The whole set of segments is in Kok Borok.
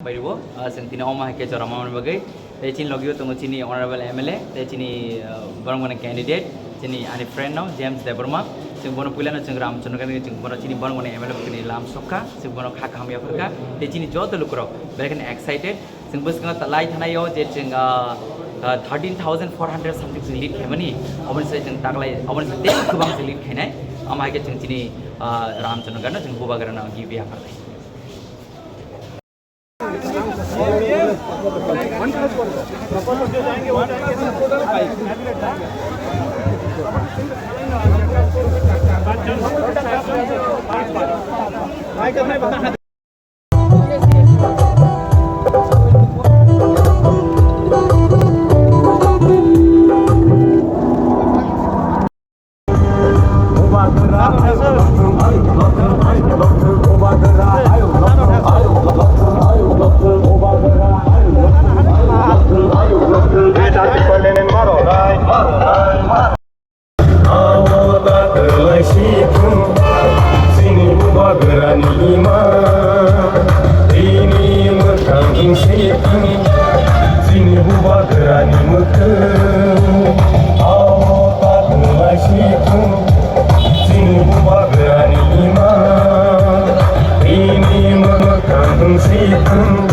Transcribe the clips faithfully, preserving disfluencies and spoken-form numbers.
Bai rwo, ah, chwng tini omo hai khe jora manmani bagwi. Tei chini logio tongo chini honorable M L A, tei chini, ah, borok mani candidate, chini ani friend no, James Debbarma. Chwng bono puila no chwng Ramchandra Ghat ni chwng bono chini borok mani M L A ni lam sokha, chwng bono kha kaham yapharkha. Tei chini joto lukurok, belai kheno excited. Chwng bwskango ta-, lai thanai o je chwng, ah, ah, thirteen thousand four hundred something chwng lead khaimani, oboni sai chwng taklai, oboni sai tei kwbang chwng lead khainai. Omo hai khe chwng chini, ah, Ramchandra Ghat no chwng bubagra no gift yapharnai. Chini bubagrani mwkhwng, abo ta kwlai si thung. Chini bubagrani ima, bini mwkhwng si thung.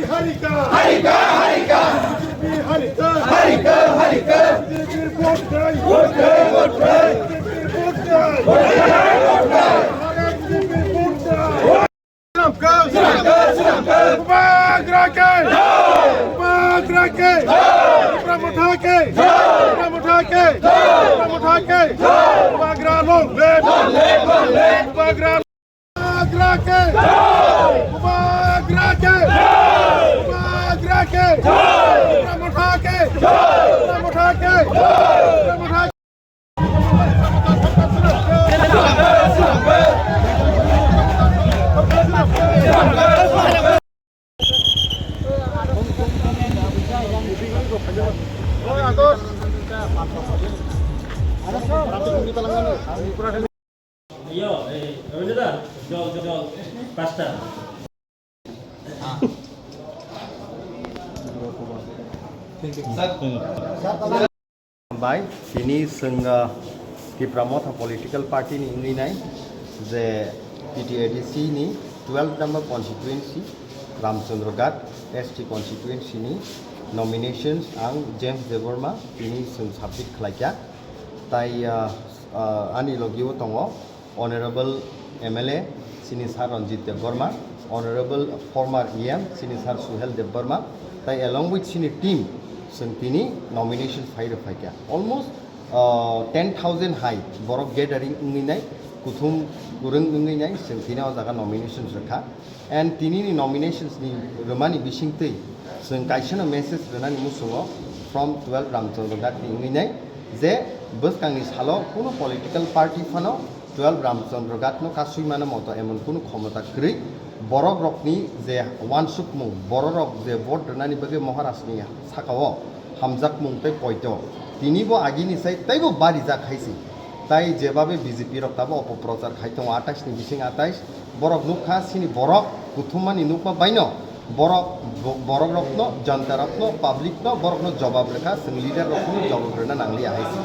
Harika! Harika! Harika! B J P harika! Harika! Harika! B J P vote dai! Vote dai! Vote dai! B J P vote dai! Vote dai! Vote dai! B J P vote dai! Bubagra ke! Bubagra ke! Tipra Motha ke! Tipra Motha ke! Tipra Motha ke! Bubagra long live! Bubagra Bubagra ke! Bubagra ke! Tipra Motha ke! Tipra Motha ke! Tipra Motha ke! Yo, eh, Ravindra da, jol, jol, jol, pasta. Bai, tini chwng, ah, Tipra Motha Political Party ni wngwi nai je T T A D C ni twelve number constituency, Ramchandra Ghat S T constituency ni nominations ang James Debbarma tini chwng submit khlaikha. Tai, ah, ah, ani logio tongo Honorable M L A chini Sir Ranjit Debbarma, Honorable former E M chini Sir Suhel Debbarma, tai along with chini team chwng tini nomination file rwphaikha. Almost, uh, ten thousand hai borok gathering wngwi nai, kuthum kwrwng wngwi nai, chwng tini o jaga nominations rwkha. And tinini nominations ni rwmani bisingtwi chwng kaisano message rwnani muchungo from twelve Ramchandra Ghat ni wngwi nai je bwskangni salo kunu political party phano twelve Ramchandra Ghat no kasui mano moto emon kunu khomota kwrwi, borok rokni je wansukmung, borok rok je vote rwnani bagwi Maharaj ni sakao hamjakmung tei poito, tini bo agini sai teibo barijak hai se. Tai jebabe B J P rok tabo opoprochar khai tongo atais ni bising atais, borok nukha chini borok kuthumani nukma baino borok, bo-, borok rokno, janta rokno, public no borokno jobab rwkha, chwng leader rokno jobab rwna nangliya hai se.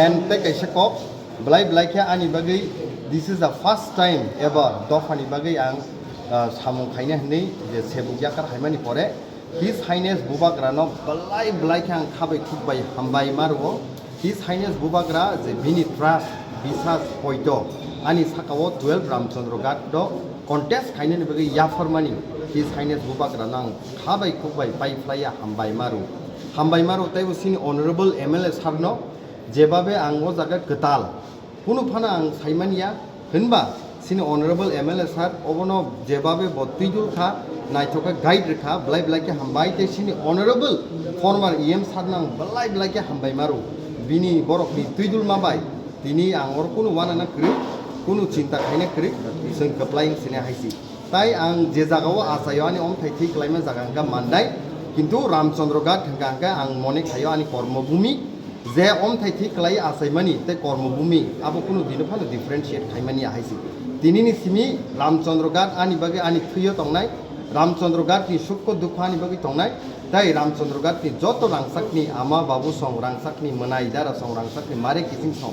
And tei kaisa kok, belai belai khe ani bagwi this is the first time ever dophani bagwi ang, ah, samung khaina hwnwi je sebuk yakar haimani pore His Highness Bubagrano belai belai khe ang khabai khukbai hambai ma rwo. His Highness Bubagra je bini trust, bisas, poito ani sakao twelve Ramchandra Ghat do contest khainani bagwi yapharmani His Highness Bubagrano ang khabai khukbai pai phlaiya hambai ma rwo. Hambai ma rwo teibo chini Honorable M L A sir no jebabe ang o jaga kwtal Kunu phano ang saimanya, hwnba chini Honorable M L A sir obono jebabe bo twidul kha, naithok khe guide rwkha, belai belai khe hambai, tei chini Honorable former E M sir no ang belai belai khe hambai ma rwo. Bini borokni twidulma bai tini ang oro kunu uanana kwrwi, kunu chinta khaina kwrwi, chwng kwplai wng sini hai si. Tai ang je jagao achaio ani omthai thwi kwlaima jaga hwnkha Mandai, Kintu Ramchandra Ghat hwnkha hwnkhe ang mone khaio ani kormo bhumi, je omthai thik kwlai achaimani tei kormo bhumi abo kunu dino phano differentiate khaimani ya hai se. Tinini simi Ramchandra Ghat ani bagwi ani thwio tongnai, Ramchandra Ghat ni sukho dukho ani bagwi tongnai, tei Ramchandra Ghat ni joto rangchak ni ama babu song, rangchak ni mwnai dara song, rangchak ni mare kiching song,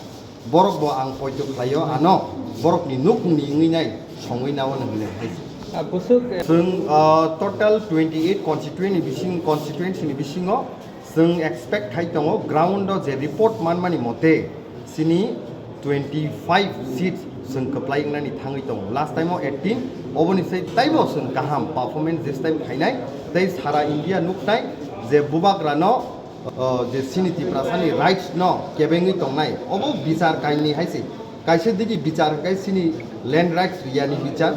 borok bo ang poito khlaio ano, borok ni nukhung ni wngwi nai songwi nao nang hinwi hai se. Ah, busuk, eh, Chwng, ah, total twenty eight constituency ni bising, constituency ni bisingo chwng expect khai tongo, ground o je report manmani mote chini twenty five seats chwng kwplai wngnani thangwi tongo. Last time o eighteen, oboni sai taibo chwng kaham performance this time khainai, tei sara India nuknai je bubagrano, o, je chini Tiprasani rights no kebengwi tongnai, obo bichar kainwi hai se. Kaisa digi bichar hwnkhe chini land rights riyani bichar,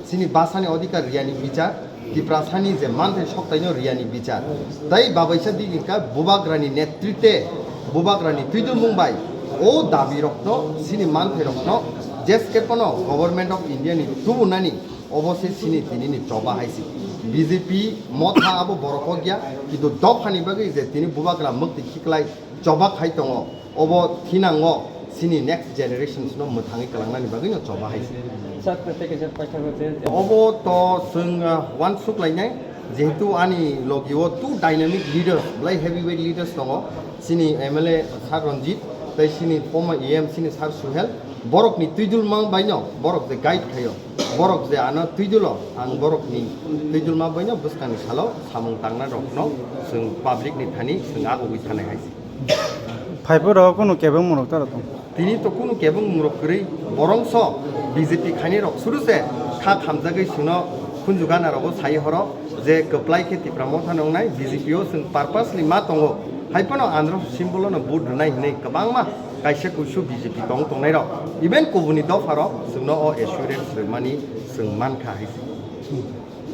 chini basani odhikar riyani bichar, Tiprasani je manthai soktaino riyani bichar. Tai babaisa digi hwnkhe bubagrani netrite, bubagrani twidulmung bai o dabi rokno, chini manthai rokno, jeskhe pono Government of India ni tubunani, obo se chini tinini choba hai se. B J P motha abo borok kok ya, kintu dophani bagwi je tini bubagra mwktwi khiklai choba khai tongo, obo thinango chini next generations no mwthangwi kwlangnani bagwi no choba hai se. Sir, tei kaisa paithago je, je Obo to chwng, ah, uansuk lainai, jehetu ani logi o two dynamic leaders, belai heavyweight leaders tongo, chini M L A Sir Ranjit, tei chini former E M chini Sir Suhel, borok ni twidulma bai no, borok je guide khaio, borok je ano twidulo, ang borok ni twidulma bai no bwskang ni salo samung tangnai rok no chwng public ni thani chwng agugwi sanai hai se. Phaiphuru kunu kebeng mwnok tara tong. Tini to kunu kebeng mwnok kwrwi, borongso B J P khainai rok suru se kha khamjagwi chwngno khunju gana rogo sai horo je kwplai khe Tipra Motha no wngnai, B J P o chwng purposely ma tongo, hai phano andro symbol no vote rwnai hinwi kwbangma kaisa kuisu B J P tong tongnai rok, even kubuni dopha rok chwngno o assurance rwmani chwng mankha hai se.